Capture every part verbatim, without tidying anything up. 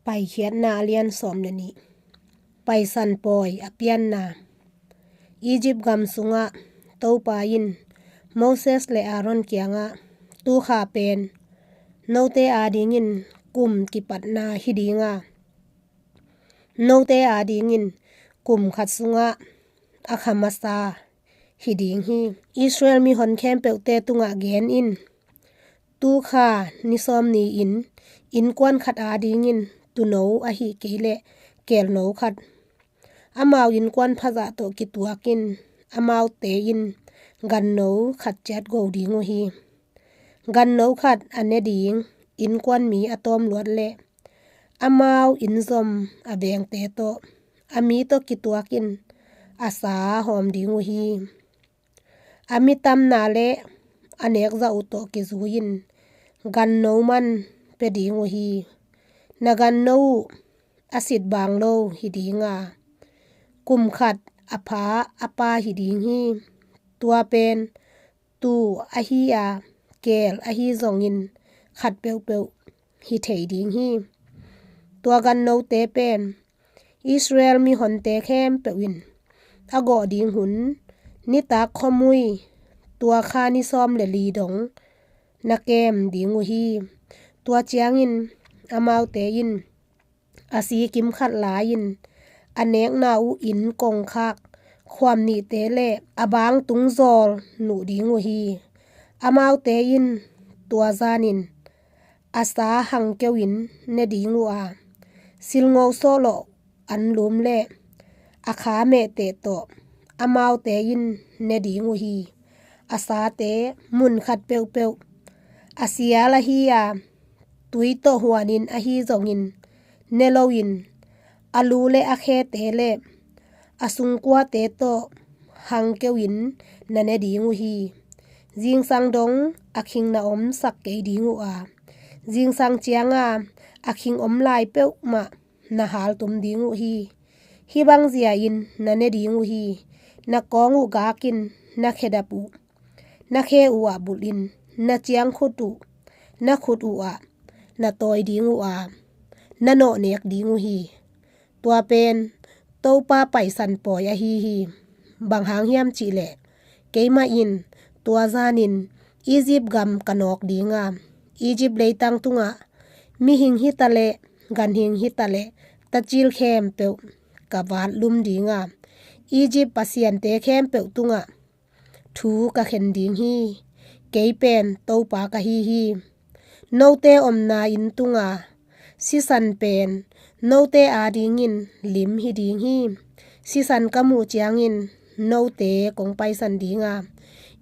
Paikhiatna a lian sawm le nih. Paisan pawi a pianna. Egypt gam sungah Topa in Moses le Aaron kiangah, "Tukha pen note adingin kum kipatna hi dinga, note adingin kum khat sungah a kha masa hi ding hi. Israel mihon khempeuhte tungah gen in, tukha ni sawm ni-in innkuan khat adingin tuuno ahih kei leh keelno khat, amau innkuan phazah tawh kituakin, amaute in ganno khat ciat go ding uh hi. Ganno khat a ne ding innkuan mi a tawm luat leh amau inn zom a vengte tawh, a mi tawh kituakin a sa hawm ding uh hi. A mi tamna le a nekzah uh tawh kizui-in ganno man pia ding uh hi. Na ganno uh a sit bang lo hi dinga, kum khat a pha a pa hi ding hi. Tua pen tuu ahi a, keel ahi zongin khat peuhpeuh hi thei ding hi. Tua gannote pen Israel mihonte khempeuh in a gawh ding hun nitak khuamui, tua kha ni sawm le li dong na kem ding uh hi. Tua ciangin amaute in a si kimkhat lai-in a nekna uh inn kongkhak khuam nihte le a bang tung zawl nuh ding uh hi. Amaute in tua zanin a sa hangkeuhin ne ding uh a, silngo sawhlawh anlum le a kha mehteh tawh amaute in ne ding uh hi. A sate mun khat peuhpeuh a sial ahi a, tui tawh huanin ahi zongin ne loin, a lu le a khete le a sungkuate tawh hangkeuhin na ne ding uh hi. Zingsang dong a khing na omsak kei ding uh a, zingsang cianga a khing om lai peuhmah na haltum ding uh hi. Hih bang zia-in na ne ding uh hi. Na kawng uh gakin na khedap uh, na khe uhah bulhin, na ciangkhut uh na khut uhah na tawi ding uh a, na nawhnek ding uh hi. Tua pen Topa Paisan pawi ahi hi. Bang hang hiam cihleh, keimah in tua zanin Egypt gam ka nawk dinga, Egypt leitang tungah mihing hitaleh, ganhing hitaleh, tacil khempeuh ka vatlum dinga, Egypt pasiante khempeuh tungah thu ka khen ding hi. Kei pen Topa ka hi hi. Note omna inn tunga sisan pen note adingin lim hi ding hi. Sisan ka muh ciangin note kong paisan dinga,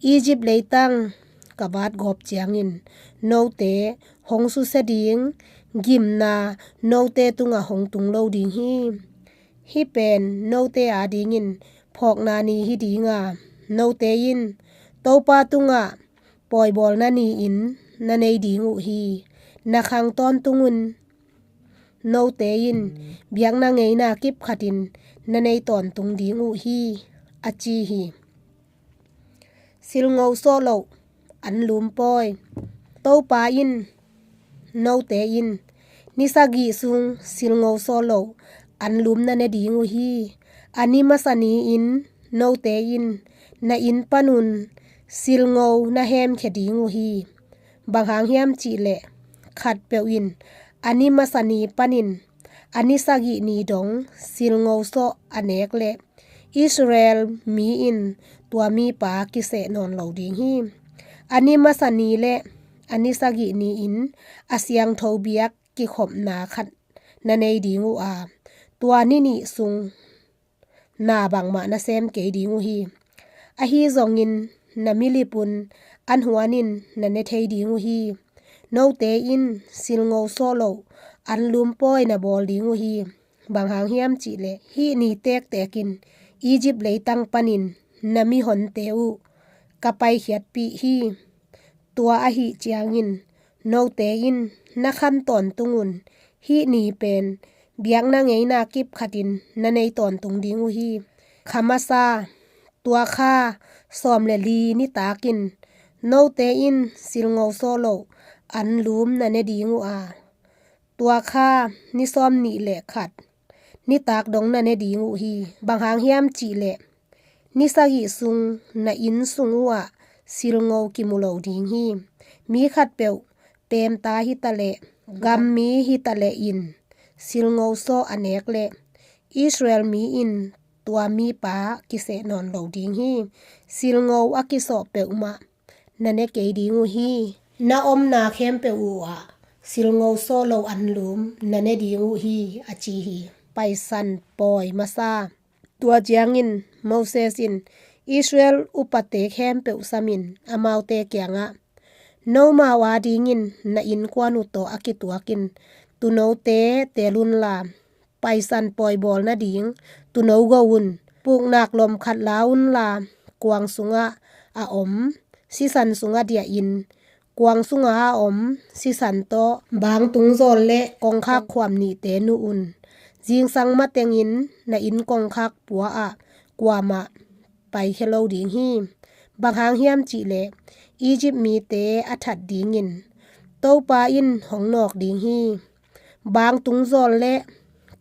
Egypt leitang ka vatgawp ciangin note hong susia ding gimna note tungah hong tung lo ding hi. Hih pen note adingin phawkna ni hi dinga, note in Topa tungah pawibawlna ni-in na nei ding uh hi. Na khang tawntungun note in biakna ngeina kipkhatin na nei tawntung ding uh hi, a ci hi. Silngo sawhloh anlum pawi. Topa in, note in ni sagih sung silngo sawhloh anlum na ne ding uh hi. A ni masa ni-in note in na inn panun silngo na hemkhia ding uh hi. Bang hang hiam cihleh, khatpeuh in a ni masa ni panin a ni sagih ni dong silngo sawh a nek leh, Israel mi in tua mipa kiseh nawn lo ding hi. A ni masa ni le a ni sagih ni-in a siangtho biak kikhopna khat na nei ding uh a, tua ni nih sung na bangmah na sem kei ding uh hi. Ahi zongin na milipun an huanin na ne thei ding uh hi. Note in silngo sawhloh anlum pawi na bawl ding uh hi. Bang hang hiam cihleh, hih ni tektek in Egypt leitang panin na mihonte uh ka paikhiatpih hi. Tua ahih ciangin note in na khan tawntungun hih ni pen biakna ngeina kipkhatin na nei tawntung ding uh hi. Kha masa, tua kha sawm le li nitakin note in silngo sawhloh anlum na ne ding uh a, Tua kha ni sawmnih le khat nitak dong na ne ding uh hi. Bang hang hiam cih leh ni sagih sung na inn sung uhah silngo kimu lo ding hi. Mi khatpeuh, peemta hitaleh, gammi hitaleh in silngo sawh a nek leh Israel mi in tua mipa kiseh nawn lo ding hi. Silngo a kisawh peuhmah na ne kei ding uh hi. Na omna khempeuh uhah silngo sawh lo anlum na ne ding uh hi, a ci hi. Paisan pawi masa. Tua ciangin Moses in Israel upate khempeuh samin amaute kiangah, Nomau adingin na innkuan uh tawh a kituakin tuunote teel unla, paisan pawi bawl nading tuuno go un. Puknak lom khat la unla, kuang sungah a om sisan sungah diahin, kuang sungah a om sisan tawh bangtung zawl le kongkhak khuam nihte nuh un. Zingsang matengin na inn kongkhak pua-ah kuamah paikhia lo ding hi. Bang hang hiam cih leh Egypt mite a that dingin Topa in hong nawk ding hi. Bangtung zawl le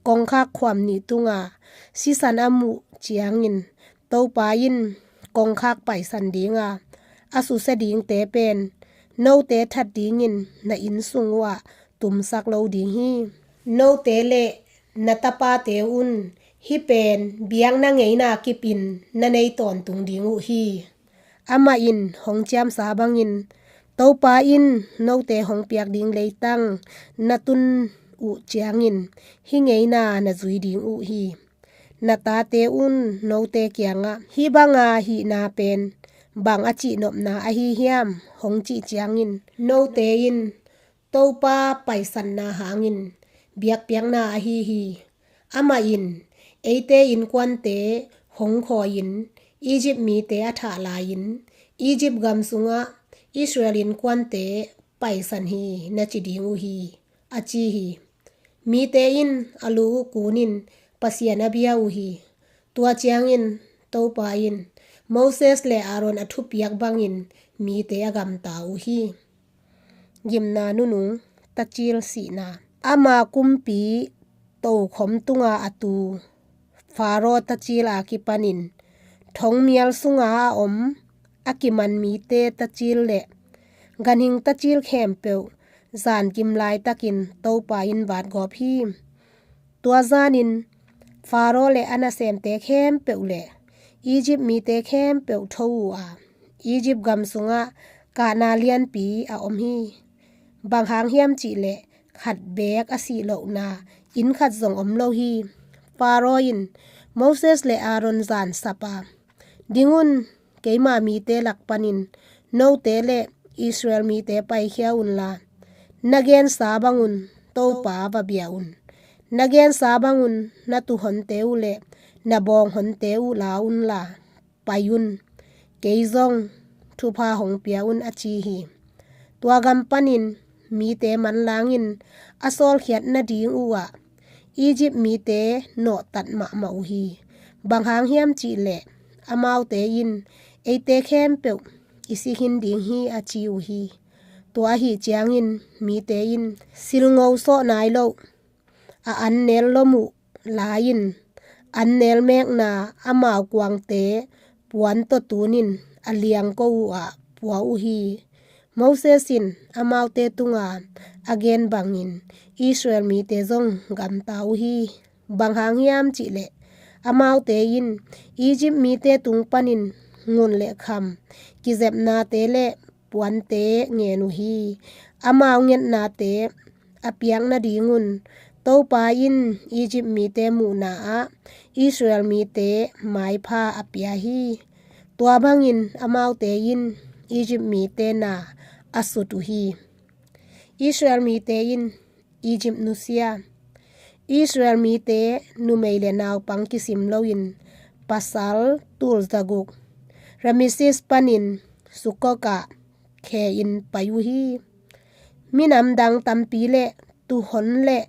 kongkhak khuam nih tunga sisan a muh ciangin Topa in kongkhak paisan dinga, a susia dingte pen note that dingin na inn sung uhah tumsak lo ding hi. Note le na tapate un hih pen biakna ngeina kipin na nei tawntung ding uh hi. Amah in hong ciamsa bangin Topa in note hong piak ding leitang na tun uh ciangin hih ngeina na zui ding uh hi. Na tate un note kiangah, hih banga hihna pen bang a cihnopna ahi hiam, hong cih ciangin note in Topa paisanna hangin biakpiakna ahi hi. Amah in eite innkuante hong khawi-in Egypt mite a thah lai-in Egypt gam sungah Israel innkuante paisan hi na ci ding uh hi, a ci hi. Mite in a lu uh kunin Pasian a bia uh hi. Tua ciangin Topa in Moses le Aaron a thupiak bangin mite a gamta uh hi. Gimna nunung tacil sihna. Ama kumpi tokhom tunga a tu Faro tacil a kipanin thongmial sunga a om a kiman mite tacil le ganhing tacil khempeuh zankim laitakin Topa in vatgawp hi. Tua zanin Faro le a nasemte khempeuh le Egypt mite khempeuh tho uh a, Egypt gam sungah kahna lianpi a om hi. Bang hang hiam cih leh khat beek a sih lohna inn khat zong om lo hi. Faro in Moses le Aaron zansap a, ding un, keima mite lak panin note le Israel mite paikhia unla, na gensa bangun Topa va bia un. Na gensa bangun na tuuhonte uh le na bawnghonte uh la unla, pai un. Kei zong thupha hong pia un, a ci hi. Tua gam panin mite manlangin a sawlkhiat nading uhah Egypt mite nawhtat mahmah uh hi. Bang hang hiam cih leh amaute in eite khempeuh i si khin ding hi, a ci uh hi. Tua ahi ciangin mite in silngo sawh nai loh a annel lom uh la-in annel mekna amau kuangte puan tawh tunin a liangko uhah pua uh hi. Moses in amaute tunga a gen bangin Israel mite zong gamta uh hi. Bang hang hiam cih leh amaute in Egypt mite tung panin ngun le kham, kizepnate le puante ngen uh hi. Amau ngetnate a piak nadingun Topa in Egypt mite muhna ah Israel mite maipha a pia hi. Tua bangin amaute in Egypt mite na a sut uh hi. Israel mite in Egypt nusia. Israel mite numei le naupang kisim loin pasal tul zaguk Rameses panin Sukkot ah khe-in pai uh hi. Minam dang tampi le tuuhon le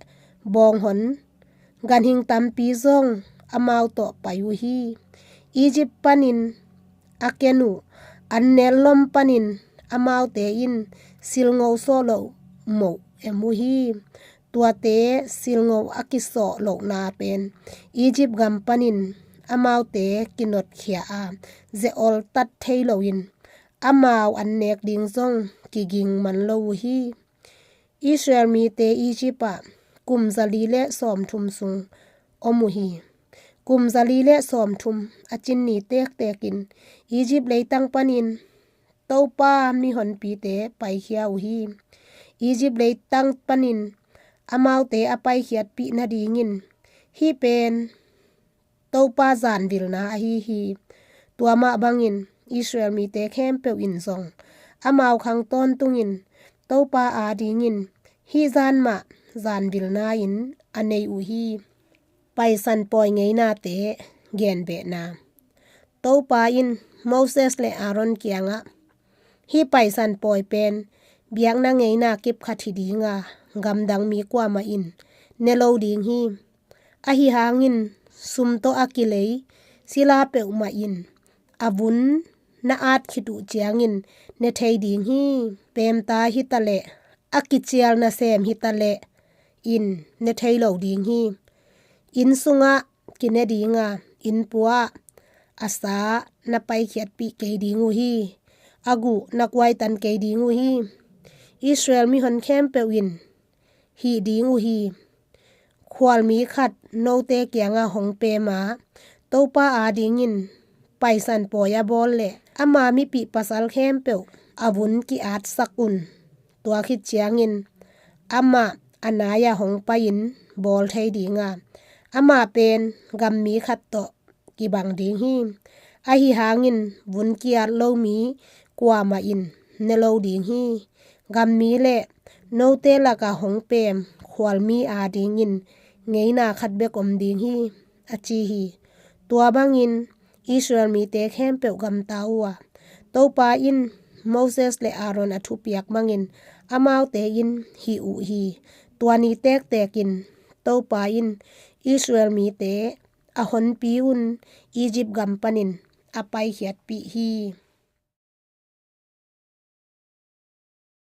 bawnghon, ganhing tampi zong amau tawh pai uh hi. Egypt panin a ken uh annel lom panin amaute in silngo sawh loh moh em uh hi. Tuate silngoh a kisawh lohna pen Egypt gam panin amaute kinotkhia a, ze-oltat thei loin amau an nek ding zong kiging man lo uh hi. Israel mite Egypt ah kum zali le sawmthum sung om uh hi. Kum zali le sawmthum a cin ni tektekin Egypt leitang panin Topa mihonpite paikhia uh hi. Egypt leitang panin amaute a paikhiatpih nadingin hih pen Topa zanvilna ahi hi. Tua mah bangin Israel mite khempeuh in zong amau khang tawntungin Topa adingin hih zan mah zanvilna in a nei uh hi. Paisan pawi ngeinate genbehna. Topa in Moses le Aaron kiangah, hih paisan pawi pen biakna ngeina kipkhat hi dinga, gamdang mi kuamah in ne lo ding hi. Ahi hangin sum tawh a kilei sila peuhmah in a vun na at khit uh ciangin ne thei ding hi. Pemta hitaleh, a kicial nasem hitaleh in ne thei lo ding hi. Inn sungah kine dinga, inn puah a sa na paikhiatpih kei ding uh hi. A guh na kuaitan kei ding uh hi. Israel mihon khempeuh in hih ding uh hi. Khualmi khat note kiangah hong pema, Topa adingin paisan pawi a bawl le ama mipih pasal khempeuh a vun ki-atsak un. Tua khit ciangin amah a nai-ah hong pai-in bawl thei dinga, amah pen gammi khat tawh kibang ding hi. Ahi hangin vun ki-at lo mi kuamah in ne lo ding hi. Gammi le note lakah hong pem khualmi adingin ngeina khat bek om ding hi, a ci hi. Tua bangin Israel mite khempeuh gamta uh a, Topa in Moses le Aaron a thupiak bangin amaute in hih uh hi. Tua ni tektekin Topa in Israel mite a honpi un Egypt gam panin a paikhiatpih hi.